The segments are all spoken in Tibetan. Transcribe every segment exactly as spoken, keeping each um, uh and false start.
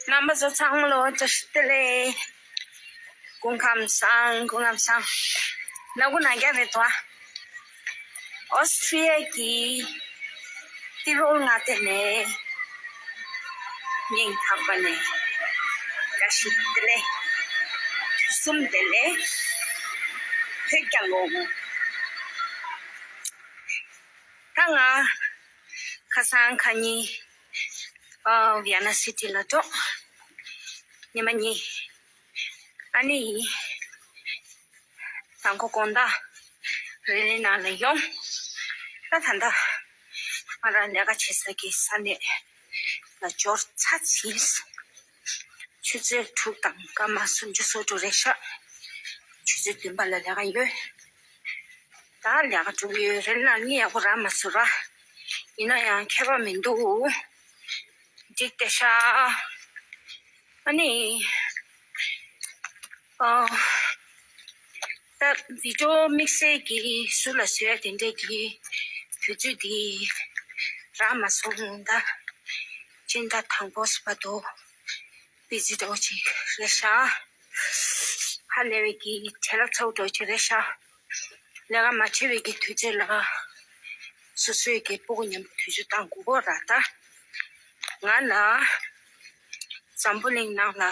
རྣམ་པ་ཚོ་ཚང་མ་ལོ་བཀྲ་ཤིས་བདེ་ལེགས། སྐུ་ཁམས་བཟང་། སྐུ་ཁམས་བཟང་། ནག་པོ་ནག་རྐྱང་རེད་དོ། ཨོ་སི་ཁྲི་ཡ་གི་ཏི་རོ་མངའ་སྡེ་ནས་སྙིང་ཐག་པ་ནས་བཀྲ་ཤིས་བདེ་ལེགས། དུས་གསུམ་བདེ་ལེགས། བོད་རྒྱལ་ལོ། ད་ང་ཁ་སང་ཁ་ཉིན་ཨ་ཝི་ཡ་ན་སི་ཊི་ལ་འགྲོ། ཉི་མ་གཉིས། ཨ་ནི་དང་པོ་དགོང་དག་རི་ལི་ནང་ལ་ཡོང་། ད་ད་ལྟ་ང་རང་ལས་ཀ་བྱེད་ས་གི་ས་གནས་ལ་འབྱོར་ཚར་ཟིན། ཆུ་ཚོད་དྲུག་དང་སྐར་མ་སུམ་ཅུ་སོ་དྲུག་རེད་ཤག་ཆུ་ཚོད་བདུན་པ་ལ་ལས་ཀ་ཡོད། ད་ལས་ཀ་འགྲོ་གི་ཡོད་རེད། ལ་གཉིད་ཡག་པོ་རག་མ་སོང་ར། ཡིན་ན་ཡང་ཁྱད་པར་མི་འདུག་འགྲིག་བསྡད་ཤག་ཨ་ནི། ཨ། ད་བི་ཌི་ཡོ་དམིགས་བསལ་གྱི་ཟུར་ལ་བཟོ་ཡ་དེ་འདྲས་ཀྱི་དུས་ཚོད་དེ་རག་མ་སོང་། ད་སྤྱི་ཟླ་དང་པོ་བར་དུ་བི་ཛི་འདྲ་བོ་ཅིག་རེད་ཤག་ཧ་ལས་པའི་གི་བྲེལ་བ་ཚ་བོ་འདྲ་བོ་ཅིག་རེད་ཤག་ལས་ཀ་མ་བྱེད་པའི་གི་དུས་ཚོད་ལ་སོ་སོའི་གི་སྤུ་གུ་མཉམ་དུ་དུས་ཚོད་བཏང་དགོས་ཀྱི་རེད། ད་ང་ལ་འཛམ་བུ་གླིང་ནང་ལ་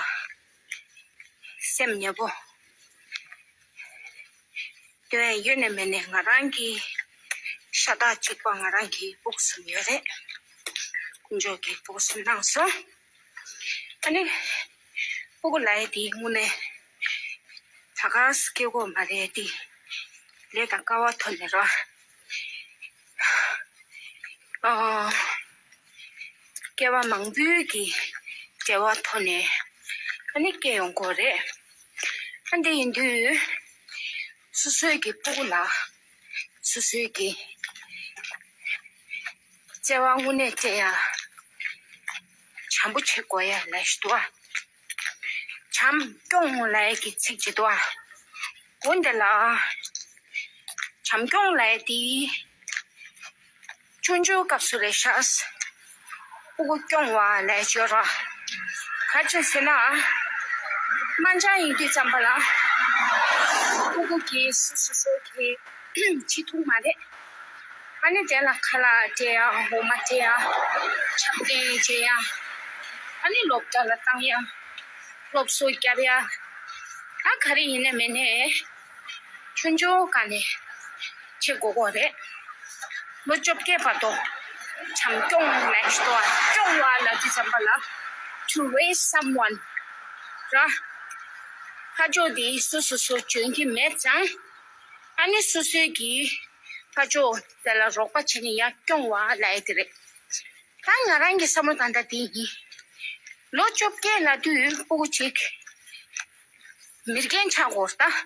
སེམས་ཉེ་པོ་དོན་ཡོད་ནས་མེད་ནས་ང་རང་གི་ཤ་སྟག་གཅིག་པ་ང་རང་གི་སྤུ་གུ་གསུམ་ཡོད་རེད། དཀོན་མཆོག་གིས་སྤུ་གུ་གསུམ་གནང་སོང་། ཨ་ནི་སྤུ་གུ་ལབ་ཡ་དེ་དངོས་གནས་ད་ག་སེ་སྐྱེ་དགོས་མ་རེད་དེ། ལས་དང་སྐལ་བ་ཐོག་ནས་ར། ཨ། སྐྱེ་བ་མང་པོའི་གི་འབྲེལ་བ་ཐོག་ནས་ཨ་ནི་སྐྱེ་ཡོང་གི་རེད། ཨ་འདི་ཡིན་དུས་སོ་སོའི་གི་སྤུ་གུ་ལ་སོ་སོའི་གི་བརྩེ་བ་དངོས་གནས་བརྩེ་ཡ། བྱམས་པོ་བྱེད་དགོས་ཡ་ལབ་ཞིག་འདུག་ཨ། བྱམས་སྐྱོང་ལབ་ཡ་གི་ཚིག་ཅིག་འདུག་ཨ། འོ་འདི་ལ་བྱམས་སྐྱོང་ལབ་ཡ་དེ་ཆུང་ཆུང་སྐབས་སུ་རེད་ཤག་སྤུ་གུ་སྐྱོང་བ་ལབ་ཡ་ཅིག་ཡོད་རེད། ག་རེ་ཟེར་ན། དམར་འབྱར་ཡིན་དུས་ཙམ་པ་ལ་སྤུ་གུ་གིས་སོ་སོ་སོ་གིས་བྱེད་ཐུབ་མ་རེད། ཨ་ནི་དེ་ལ་ཁ་ལག་སྤྲད་ཡ། འོ་མ་སྤྲད་ཡ། ཆབ་གདན་སྤྲད་ཡ། ཨ་ནི་སློབ་གྲྭ་ལ་བཏང་ཡ། སློབ་གསོ་རྒྱབ་ཡ། ད་ག་རེ་ཡིན་ནའི་མིན་ནའི་ཆུང་ཆུང་སྒང་ནས་བྱེད་དགོས་ཀྱི་རེད། ལོ་བཅོ་བརྒྱད་བར་དུ་བྱམས་སྐྱོང་ལབ་ཞིག་འདུག་ཨ། སྐྱོང་བ་ལབ་དུས་ཙམ་པ་ལ། To raise someone ར། ཕར་ཕྱོགས་དེ་སོ་སོ་སོ་འཇོན་གྱི་མེད་ཙང་། ཨ་ནི་སོ་སོའི་གི་ཕར་ཕྱོགས་དེ་ལ་རོགས་པ་བྱས་ནས་ཡར་སྐྱོང་བ་ལབ་ཡ་དེ་རེད། ད་ང་རང་གི་བསམ་བློ་ད་ལྟ་དེ་ཡིན། ལོ་བཅོ་བརྒྱད་ལབ་དུས་སྤུ་གུ་གཅིག་མི་རྒན་ཆགས་དགོས་རེད་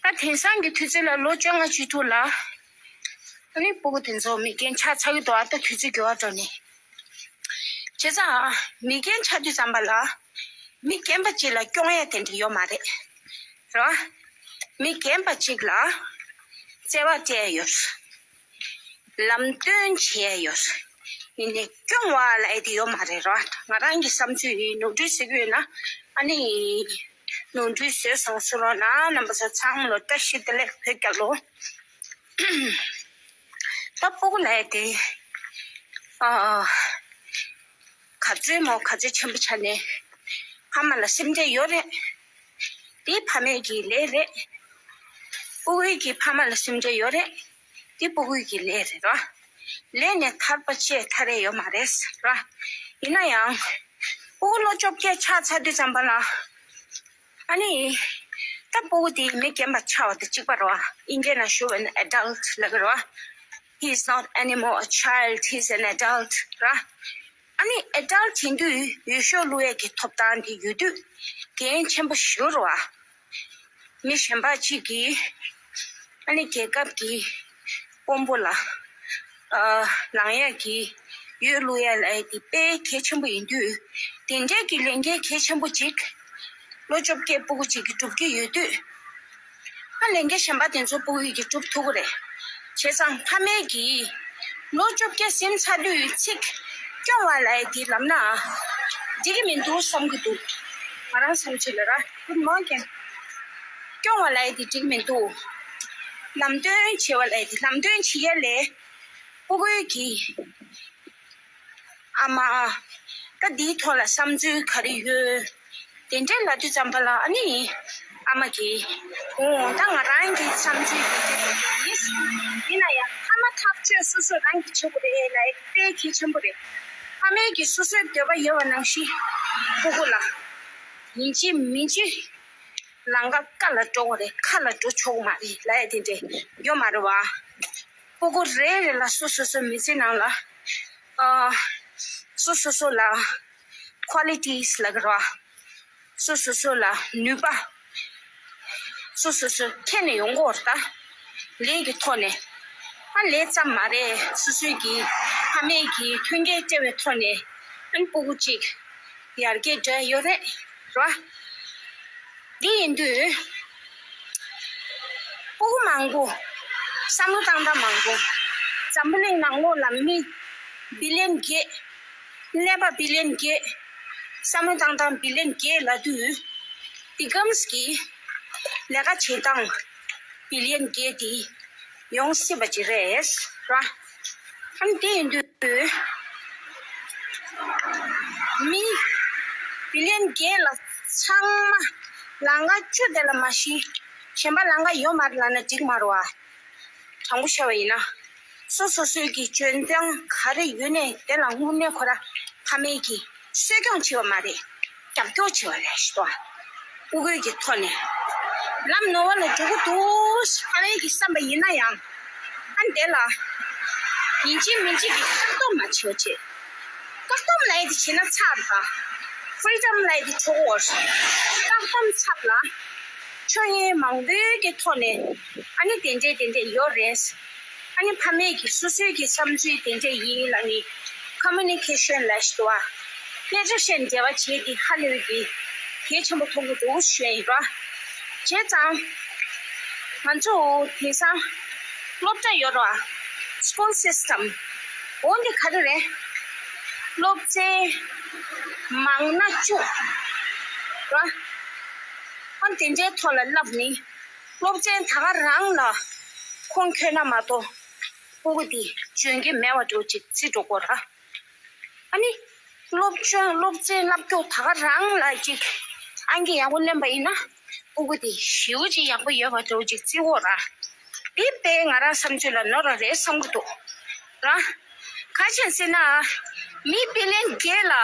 ད། ད་དེང་སང་གི་དུས་ཚོད་ལ་ལོ་བཅོ་ལྔ་བཅུ་དྲུག་ལ་ཨ་ནི་སྤུ་གུ་དེ་ཚོ་མི་རྒན་ཆགས་ཚར་གི་འདུག་ཨ། ད་དུས་ཚོད་འགྱུར་བ་འགྲོ་ནས། བྱས་ཙང་མི་རྒན་ཆགས་དུས་ཙམ་པ་ལ་མི་རྒན་པ་གཅིག་ལ་སྐྱོང་ཡ་དེ་འདྲ་ཡོད་མ་རེད། རེད་བ། མི་རྒན་པ་གཅིག་ལ་བརྩེ་བ་སྤྲད་ཡ་ཡོད། ལམ་སྟོན་བྱེད་ཡ་ཡོད། ཡིན་ནའི་སྐྱོང་བ་ལབ་ཡ་དེ་ཡོད་མ་རེད་ར། ང་རང་གི་བསམ་ཚུལ་ཡིན། ནོར་འཁྲུལ་ཟེར་གྱི་ཡོད་ན་ཨ་ནི་ནོར་འཁྲུལ་བཟོས་སོང་། གསུང་རོགས་གནང་། རྣམ་པ་ཚོ་ཚང་མ་ལ་བཀྲ་ཤིས་བདེ་ལེགས། བོད་རྒྱལ་ལོ། ད་སྤུ་གུ་ལབ་ཡ་དེ་ཨ་ག་ཚོད་མོ་ག་ཚོད་ཆེན་པོ་ཆགས་ནའི་ཕ་མ་ལ་སེམས་ཁྲལ་ཡོད་རེད། དེ་ཕ་མའི་གི་ལས་རེད། སྤུ་གུའི་གི་ཕ་མ་ལ་སེམས་ཁྲལ་ཡོད་རེད། དེ་སྤུ་གུའི་གི་ལས་རེད་ར། ལས་ནས་ཐར་པ་ཆེས་ཐར་ཡ་ཡོད་མ་རེད་ར། ཡིན་ན་ཡང་སྤུ་གུ་ལོ་བཅོ་བརྒྱད་ཆགས་ཚར་དུས་ཙམ་པ་ལ་ཨ་ནི་ད་སྤུ་གུ་དེ་མི་རྒན་པ་ཆགས་པ་དང་གཅིག་པ་རེད་བ། ཨིན་ཇི་ནང་ཞུ་བ་ན་adult ལབ་ཀྱི་རེད་བ། He is not anymore a child, he is an adult ར། ཨ་ནི་adult ཡིན་དུས་འོས་ཤོག་བླུག་ཡས་ཀྱི་ཐོབ་ཐང་དེ་ཡོད་དུས་འགན་ཆེན་པོ་ཞེ་པོ་རེད་བ། མི་གཞན་པ་གཅིག་གིས་ཨ་ནི་རྒྱལ་ཁབ་ཀྱི་དཔོན་པོ་ལ་ཨ་ལངས་ཡས་ཀྱི་འོས་བླུག་ཡས་ལབ་ཡས་དེ་དཔེ་གལ་ཆེན་པོ་ཡིན་དུས། དེ་འདྲའི་གི་ལས་འགན་གལ་ཆེན་པོ་ཅིག་ལོ་བཅོ་བརྒྱད་སྤུ་གུ་གཅིག་གིས་སྒྲུབ་ཀྱི་ཡོད་དུས། ཨ་ལས་འགན་གཞན་པ་དེ་ཚོ་སྤུ་གུ་ཡིས་ཀྱིས་སྒྲུབ་ཐུབ་ཀྱི་རེད། བྱས་ཙང་ཕ་མས་ཀྱིས་ལོ་བཅོ་བརྒྱད་ཟིན་ཚར་དུས་ཚིག་སྐྱོང་བ་ལབ་ཡས་དེ་ལབ་ན། འགྲིག་གི་མི་འདུག་བསམ་གྱི་འདུག་ང་རང་བསམ་ཚུལ་ལ་ར། Good morning. སྐྱོང་བ་ལབ་ཡ་དེ་འགྲིག་མི་འདུག་ལམ་སྟོན་བྱེད་པ་ལབ་ཡ་དེ། ལམ་སྟོན་བྱེད་ཡ་ལས་ཕྲུ་གུའི་གི་ཨ་མ། ད་འདིའི་ཐོག་ལ་བསམ་ཚུལ་ག་རེ་ཡོད། དེ་འདྲའི་ལབ་དུས་ཙམ་པ་ལ་ཨ་ནི་ཨ་མ་གིས། འོ་ད་ང་རང་གི་བསམ་ཚུལ་དེ་འདྲ་ཡིན། ཡིན་ན་ཡང་ཕ་མ་ཐག་གཅོད་སོ་སོ་རང་གིས་བྱེད་དགོས་རེད་ལབ་ཡ་དེ་དཔེ་གལ་ཆེན་པོ་རེད། ཕ་མས་ཀྱིས་སོ་སོའི་འདོད་པ་ཡོད་པ་ནང་བཞིན་ཕྲུ་གུ་ལ་ཡིན་གཅིག་མིན་གཅིག་ལམ་ཁ་ཀ་ལ་འགྲོ་དགོས་རེད། ཁ་ལ་འགྲོ་ཆོག་གི་མ་རེད་ལབ་ཡ་དེ་འདྲ་ཡོད་མ་རེད་བ། ཕྲུ་གུ་རེ་རེ་ལ་སོ་སོ་སོའི་མི་ཚེ་ནང་ལ་ཨ་སོ་སོ་སོ་ལ་qualities ལབ་ཀྱི་རེད་བ། སོ་སོ་སོ་ལ་ནུས་པ། སོ་སོ་སོ་ཁྱེར་ནས་ཡོང་གི་ཡོད་རེད་ད། ལས་ཀྱི་ཐོག་ནས། ཨ་ལས་ཙམ་མ་རེད། སོ་སོའི་གི་ཕ་མས་ཀྱི་མཐུན་རྐྱེན་སྤྲད་པའི་ཐོག་ནས་ཨ་ནི་ཕྲུ་གུ་གཅིག་ཡར་རྒྱས་འགྲོ་ཡ་ཡོད་རེད་ར། འདི་ཡིན་དུས་ཕྲུ་གུ་མང་པོ། བསམ་བློ་བཏང་སྟངས་མང་པོ། འཛམ་བུ་གླིང་ནང་ལོགས་ལ་མི་བི་ལི་ཡན་བརྒྱད། ཀླད་པ་བི་ལི་ཡན་བརྒྱད། བསམ་བློ་བཏང་སྟངས་བི་ལི་ཡན་བརྒྱད་ལབ་དུས། འདི་གམ་གྱི་ལས་ཀ་བྱེད་སྟངས་བི་ལི་ཡན་བརྒྱད་དེ་ཡོང་སྲིད་པ་ཅིག་རེད་ར། ཨ་ནི་དེ་ཡིན་དུས་མི་བི་ལི་ཡན་བརྒྱད་ལ་ཚང་མ་ལམ་ཁ་བཅུ་དེ་ལ་མ་གཞི་གཞན་པ་ལམ་ཁ་ཡོད་མ་རེད་ལབ་ན་འགྲིག་མ་རེད་བ། དྲང་པོ་བཤད་པ་ཡིན་ན། སོ་སོ་སོའི་གི་འཇོན་ཐང་ག་རེ་ཡོད་ནའི་དེ་ལ་དངོས་གནས་ཁོ་ར་ཕ་མས་ཀྱིས་གསོ་སྐྱོང་བྱས་པ་མ་རེད། རྒྱབ་སྐྱོར་བྱས་པ་རེད་ཤི་ཏོ། ཕྲུ་གུའི་གི་ཐོག་ནས་ལམ་ནོར་བ་ལ་འགྲོ་གི་འདུག་ཕ་མས་ཀྱིས་བསམ་པ་ཡིན་ན་ཡང་། ཨ་ནི་དེ་ལ་ཡིན་གཅིག་མིན་གཅིག་གི་བཀག་སྡོམ་མ་བྱེད་པ་བྱེད། བཀག་སྡོམ་ལབ་ཡ་དེ་བྱེད་ན་ཚར་དང་། ཕི་རི་ཌམ་ལབ་ཡ་དེ་གྲོགས་པོ། བཀག་སྡོམ་ཚབ་ལ། ཆོས་ཉིད་མང་པོའི་གི་ཐོག་ནས་ཨ་ནི་དེ་འདྲས་དེ་འདྲས་ཡོད་རེད། ཨ་ནི་ཕ་མས་ཀྱི་སོ་སོའི་གི་བསམ་ཚུལ་དེ་འདྲས་ཡིན་ལབ་ནི་ཁོ་མུ་ནི་ཀེ་ཤན་ལབ་ཞིག་འདུག་བ། སླད་ཕྱིན་འབྲེལ་བ་བྱེད་དེ་ཧ་ལས་པའི་གི་གལ་ཆེན་པོ་མཐོང་གི་འདུག་ཞུ་ཡ་ཡིན་རོ། བྱས་ཙང་ང་ཚོ་དེང་སང་སློབ་གྲྭ་ཡོད་རོ། སི་ཀུལ་སི་སི་ཊམ། འོ་འདི་ག་རེ་རེད། སློབ་ཚན་མང་ན་བཅུ་རོ། ཨ་དེ་འདྲའི་ཐོག་ལ་བསླབ་ནི། སློབ་ཚན་ད་ག་རང་ལ་ཁོང་འཁྱོལ་ན་མ་གཏོགས་ཕྲུ་གུ་དེ་འཇོན་གྱི་མེད་པ་འདྲ་ཅིག་བརྩི་འགྲོ་དགོས་ར། ཨ་ནི་སློབ་སྦྱོང་སློབ་ཚན་བསླབ་རྒྱུ་ད་ག་རང་ལ་ཅིག་ཨང་ཀི་ཡག་པོ་ལེན་པ་ཡིན་ན་ཕྲུ་གུ་དེ་ཞེ་པོ་ཅིག་ཡག་པོ་ཡོད་པ་འདྲ་ཅིག་བརྩི་འོ་ར། འདི་དཔེ་ང་རང་བསམ་ཚུལ་ལ་ནོར་བ་རེད་བསམ་གྱི་འདུག་ར། ག་རེ་བྱས་ཟེར་ན། མི་བི་ལི་ཡན་བརྒྱད་ལ་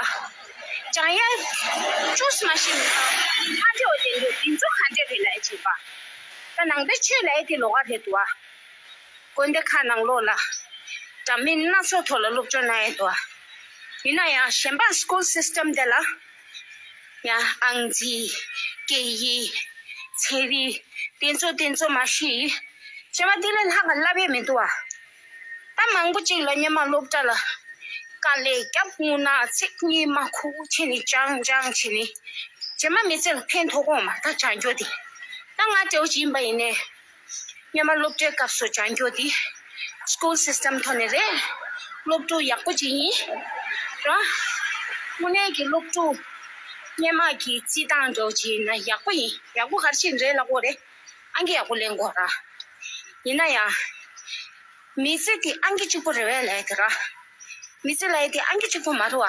སྦྱང་ཡ་བཅུ་མ་ཤེས་མི་ཚང་ཧ་འདྲེ་འོ་དེ་འདུག་འདི་ཚོ་ཧ་འདྲེ་རེད་ལབ་ཡ་བྱེད་པ། ད་ནང་པའི་ཆོས་ལབ་ཡ་དེ་ལོགས་ཀ་རེད་འདུག་ཨ། དགོན་སྡེ་ཁག་ནང་ལོགས་ལ་འདྲ་མིན་སྣ་ཚོགས་ཐོག་ལ་སློབ་སྦྱོང་གནང་ཡ་འདུག་ཨ། ཡིན་ན་ཡང་གཞན་པ་སི་ཀུལ་སི་སི་ཊམ་དེ་ལ་ཡང་ཨང་རྩིས། སྐད་ཡིག་ཚན་རིག་དེ་ཚོ་དེ་ཚོ་མ་གཞི་གཞན་པ་དེ་ལས་ལྷག་ག་བསླབ་ཡས་མི་འདུག་ཨ། ད་མང་པོ་ཅིག་ལ་སྔོན་མ་སློབ་གྲྭ་ལ་དཀའ་ལས་བརྒྱབ། དངོས་གནས་ཚིག་གཉིས་མ་ཁུག་ཁུག་བྱས་ནས་སྦྱང་སྦྱང་བྱས་ནས་རྗེས་མ་མི་ཚེ་ལ་ཕན་ཐོགས་ཀྱི་ཡོད་མ་རེད། ད་སྦྱང་རྒྱུ་དེ་ད་ང་དེ་འདྲ་ཅིག་ཡིན་པ་ཡིན་ནའི། སྔོན་མ་སློབ་གྲྭའི་སྐབས་སུ་སྦྱང་རྒྱུ་དེ་སི་ཀུལ་སི་སི་ཊམ་ཐོག་ནས་རེད། སློབ་ཕྲུག་ཡག་པོ་ཅིག་ཡིན་ར། དངོས་གནས་ཀྱི་སློབ་ཕྲུག་སྔོན་མ་གི་རྩིས་སྟངས་འདྲ་བོ་ཅིག་ཡིན་ན་ཡག་པོ་ཡིན། ཡག་པོ་ག་རེ་བྱས་ནས་རེད་ལབ་དགོས་རེད། ཨང་ཀི་ཡག་པོ་ལེན་དགོས་ར། ཡིན་ན་ཡང་། མི་ཚེ་དེ་ཨང་ཀི་གཅིག་པོ་རེད་པས་ལབ་ཡ་དེ་ར། མི་ཚེ་ལབ་ཡ་དེ་ཨང་ཀི་གཅིག་པོ་མ་རེད་བ།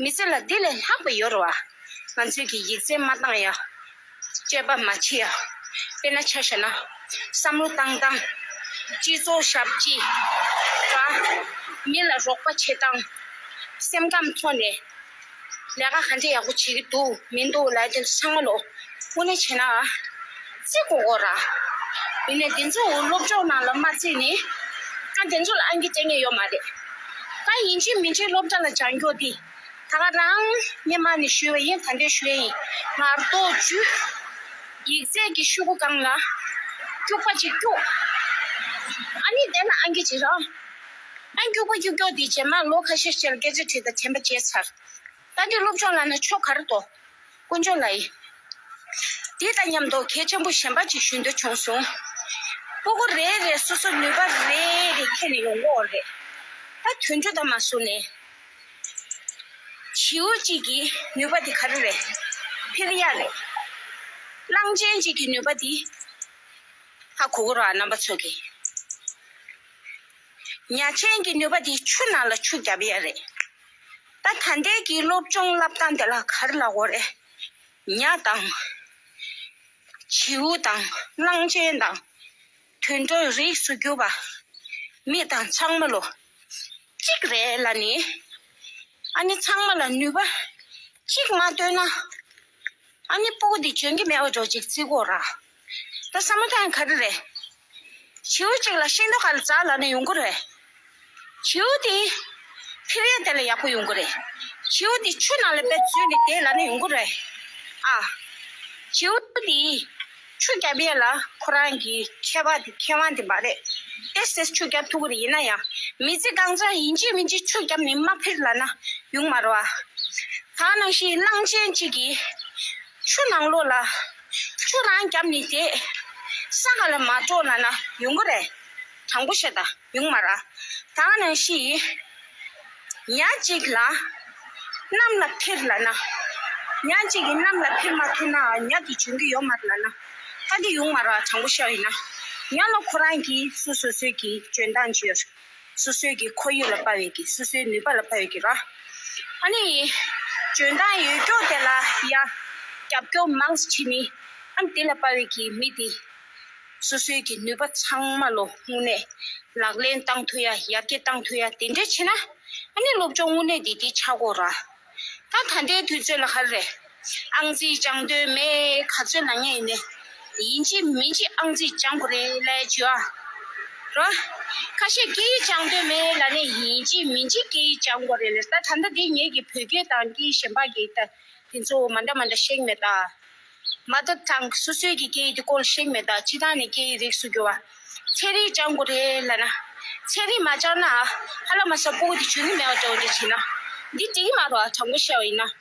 མི་ཚེ་ལ་འདི་ལས་ལྷག་པ་ཡོད་རེད་བ། ང་ཚོས་ཀྱི་ཡིག་ཚད་མ་བཏང་ཡ། དཔྱད་པ་མ་བྱེད་ཡ། དཔེར་ན་ཆ་བཞག་ན། བསམ་བློ་བཏང་སྟངས། སྤྱི་ཚོགས་ཞབས་ཕྱི། ར། མི་ལ་རོགས་པ་བྱེད་སྟངས། སེམས་ཁམས་ཐོག་ནས། ལས་ཀ་ག་འདྲ་ཡག་པོ་བྱེད་ཀྱི་འདུག་མི་འདུག་ལབ་ཡ་དེ་ཚོ་ཚང་མ་ལོ། དངོས་གནས་བྱས་ན། བརྩི་དགོས་ཀྱི་ར། ཡིན་ནའི་དེ་ཚོ་སློབ་སྦྱོང་ནང་ལ་མ་བརྩིས་ནས། ད་དེ་ཚོ་ལ་ཨང་ཀི་སྤྲད་མཁན་ཡོད་མ་རེད། ད་ཡིན་གཅིག་མིན་གཅིག་སློབ་གྲྭ་ལ་སྦྱང་རྒྱུ་དེ། ད་ག་རང་སྔོན་མ་ནས་ཞུས་པ་ཡིན། ད་འདོད་ཞུ་ཡ་ཡིན། ངར་གཏོགས་བརྒྱུད། ཡིག་ཚད་ཀྱི་ཤོག་གུ་སྒང་ལ། སྐྱུག་པ་ཅིག་སྐྱུག་ཨ་ནི་དེ་ལ་ཨང་ཀི་ཅིག་རག་ཨ་སྐྱུག་པ་སྐྱུག་སྐྱུག་དེ་རྗེས་མ་ལོ་ཁ་ཤས་ཤིག་ལ་སྐད་ཆ་དྲིས་དང་དྲན་པ་བརྗེད་ཚར། ད་འདི་སློབ་སྦྱོང་ལབ་ན་ཆོ་ག་རེ་འདུག་དཀོན་མཆོག་ལགས་ཡིན། དེ་དང་མཉམ་དུ་གལ་ཆེན་པོ་གཞན་པ་ཅིག་ཞུ་འདོད་བྱུང་སོང་། སྤུ་གུ་རེ་རེ་སོ་སོ་ནུས་པ་རེ་རེ་ཁྱེར་ནས་ཡོང་གི་ཡོད་རེད། ད་དུད་འགྲོ་དང་མ་བཟུང་ནས། བྱིའུ་གཅིག་གི་ནུས་པ་དེ་ག་རེ་རེད། འཕེལ་ཡག་རེད། གླང་ཆེན་གཅིག་གི་ནུས་པ་དེ་ཧ་གོ་གི་རེད་བ། རྣམ་པ་ཚོ་གིས། ཉ་ཆེན་གྱི་ནུས་པ་དེ་ཆུ་ནང་ལ་ཆུ་རྒྱབ་ཡག་རེད། ད་ད་ལྟའི་གི་སློབ་སྦྱོང་བསླབ་སྟངས་དེ་ལ་ག་རེ་ལབ་དགོས་རེད། ཉ་དང་བྱིའུ་དང་གླང་ཆེན་དང་དུད་འགྲོའི་རིགས་སུ་གྱུར་པ་མི་དང་ཚང་མ་ལོ་གཅིག་རེད་ལབ་ནི། ཨ་ནི་ཚང་མ་ལ་ནུས་པ་གཅིག་མ་བཏོན་ན། ཨ་ནི་སྤུ་གུ་འདི་འཇོན་གྱི་མེད་པ་འདྲ་ཅིག་བརྩི་དགོས་ར། ད་བསམ་བློ་བཏང་ཡག་ག་རེ་རེད། བྱིའུ་གཅིག་ལ་ཤིང་ཏོག་ག་ལ་འཛག་ལབ་ན་ཡོང་གི་རེད། བྱིའུ་དེ་འཕེལ་ཡག་དེ་ལ་ཡག་པོ་ཡོང་གི་རེད། བྱིའུ་དེ་ཆུ་ནང་ལ་དཔེ་འཛུལ་ནས་བསྡད་ལབ་ན་ཡོང་གི་རེད། ཨ། བྱིའུ་དེ་ཆུ་རྒྱབ་ཡག་ལ་ཁོ་རང་གི་མཁས་པ་དེ་མཁས་དབང་དེ་མ་རེད། ཏོག་ཙམ་ཆུ་རྒྱབ་ཐུབ་ཀྱི་རེད། ཡིན་ན་ཡང་མི་ཚེ་གང་ཚང་ཡིན་གཅིག་མིན་གཅིག་ཆུ་རྒྱབ་ནས་མ་འཕེལ་ལབ་ན་ཡོང་མ་རེད་བ། ད་ནང་བཞིན་གླང་ཆེན་གཅིག་གིས་ཆུ་ནང་ལོགས་ལ་ཆུ་རང་རྒྱབ་ནས་བསྡད། ས་ག་ལ་མ་འགྲོ་ལབ་ན་ཡོང་གི་རེད། དྲང་པོ་བཤད་ད་ཡོང་མ་རེད། ད་ནང་བཞིན་ཉ་གཅིག་ལ་གནམ་ལ་འཕེལ་ལབ་ན། ཉ་གཅིག་གིས་གནམ་ལ་འཕེལ་མ་ཐུབ་ན་ཉ་དེ་འཇོན་གྱི་ཡོད་མ་རེད་ལབ་ན། ད་དེ་ཡོང་མ་རེད། དྲང་པོ་བཤད་པ་ཡིན་ན། ཉ་ལ་ཁོ་རང་གི་སོ་སོ་སོའི་གི་འཇོན་ཐང་ཅིག་ཡོད། སོ་སོའི་གི་ཁོར་ཡུག་ལ་དཔག་པའི་གི་སོ་སོའི་ནུས་པ་ལ་དཔག་པའི་གི་ར། ཨ་ནི་འཇོན་ཐང་ཡོད་ཀྱོག་དེ་ལ་ཡ་རྒྱབ་སྐྱོར་མང་ཙམ་བྱེད་ནི། ཨ་ནི་དེ་ལ་དཔག་པའི་གི་མི་དེ་སོ་སོའི་གི་ནུས་པ་ཚང་མ་ལོ་དངོས་གནས་ལག་ལེན་བཏང་ཐུབ་ཡག་ཡར་རྒྱས་བཏང་ཐུབ་ཡག་དེ་འདྲ་བྱེད་ན། ཨ་ནི་སློབ་སྦྱོང་དངོས་གནས་དེ་དེ་ཆགས་ཀྱོག་ར། ད་ད་ལྟའི་དུས་ཚོད་ལ་ག་རེ་རེད། ཨང་རྩིས་སྦྱང་འདོད་མེད། ག་ཚོད་ལབ་མཁན་ཡིན་ནའི་ཡིན་གཅིག་མིན་གཅིག་ཨང་རྩིས་སྦྱང་དགོས་རེད་ལབ་ཡག་བྱེད་ཨ། རོ། ཁ་ཤས་སྐད་ཡིག་སྦྱང་འདོད་མེད་ལབ་ནའི་ཡིན་གཅིག་མིན་གཅིག་སྐད་ཡིག་སྦྱང་དགོས་རེད་ལབ། ད་ད་ལྟ་འདི་ངེད་ཀྱི་བོད་སྐད་དང་སྐད་ཡིག་གཞན་པ་གི་ད་དེ་ཚོ་མ་འདྲ་མ་འདྲ་ཤེས་ཀྱི་མེད་ད། མ་ད་ཐང་སོ་སོའི་གི་སྐད་ཡིག་དེ་སྐོར་ཤེས་ཀྱི་མེད་ད། སྤྱིར་བཏང་ནས་སྐད་ཡིག་རིགས་སུ་གྱུར་པ་ཚན་རིག་སྦྱང་དགོས་རེད་ལབ་ན། ཚན་རིག་མ་སྦྱངས་ན་ཧ་ལམ་མ་ས་སྤུ་གུ་དེ་འཇོན་གྱི་མེད་པ་འདྲ་བོ་འདྲ་བྱེད་ན་འདི་འགྲིག་གི་མ་རེད་བ། དྲང་པོ་བཤད་པ་ཡིན་ན།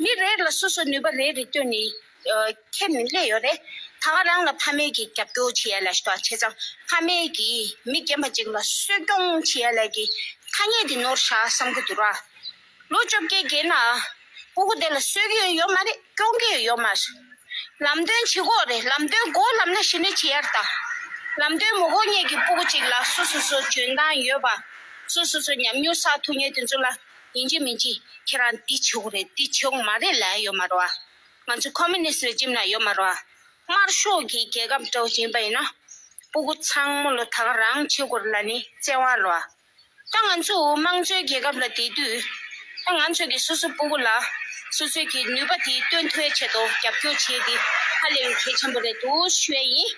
མི་རེ་རེ་ལ་སོ་སོ་ནུས་པ་རེ་རེ་བཏོན་ནས་ཨ་ཁྱེར་ནས་སླེབས་ཡོད་རེད། ད་ག་རང་ལ་ཕ་མས་ཀྱིས་རྒྱབ་སྐྱོར་བྱེད་ཡག་ལབ་ཤག་བྱས་ཙང་ཕ་མས་ཀྱིས་མི་རྒན་པ་ཅིག་ལ་གསོ་སྐྱོང་བྱེད་ཡག་ལབ་ཀྱི་ཐ་སྙད་དེ་ནོར་ཤག་བསམ་གྱི་འདུག་ར། ལོ་བཅོ་བརྒྱད་བརྒལ་ན་སྤུ་གུ་དེ་ལ་གསོ་གི་ཡོད་མ་རེད། སྐྱོང་གི་ཡོད་མ་རེད། ལམ་སྟོན་བྱེད་དགོས་རེད། ལམ་སྟོན་དགོས་ལབ་ན་གཞི་ནས་བྱེད་ཡག་རེད་ད། ལམ་སྟོན་མི་དགོས་མཁན་གྱི་སྤུ་གུ་ཅིག་ལ་སོ་སོ་སོ་འཇོན་ཐང་ཡོད་པ། སོ་སོ་སོ་ཉམས་མྱོང་བསགས་ཐུབ་མཁན་དེ་ཚོ་ལ་ཡིན་གཅིག་མིན་གཅིག་ཁྱེད་རང་འདི་བྱེད་དགོས་རེད། འདི་བྱེད་དགོས་མ་རེད་ལབ་ཡག་ཡོད་མ་རེད་བ། ང་ཚོ་ཁོ་མུ་ནི་སི་རེ་ཇིམ་ནང་ཡོད་མ་རེད་བ། དམར་ཤོག་གི་རྒྱལ་ཁབ་འདྲ་བོ་ཅིག་ཡིན་པ་ཡིན་ན། སྤུ་གུ་ཚང་མ་ལོ་ད་ག་རང་བྱེད་དགོས་རེད་ལབ་ནི་བཙན་དབང་རེད་བ། ད་ང་ཚོ་དམངས་གཙོའི་རྒྱལ་ཁབ་ལ་བསྡད་དུས། ད་ང་ཚོ་གི་སོ་སོ་སྤུ་གུ་ལ་སོ་སོའི་གི་ནུས་པ་དེ་སྟོན་ཐུབ་ཡག་ཆེད་དུ་རྒྱབ་སྐྱོར་བྱེད་དེ་ཧ་ལས་པའི་གལ་ཆེན་པོ་རེད་འདུག་ཞུ་ཡག་ཡིན།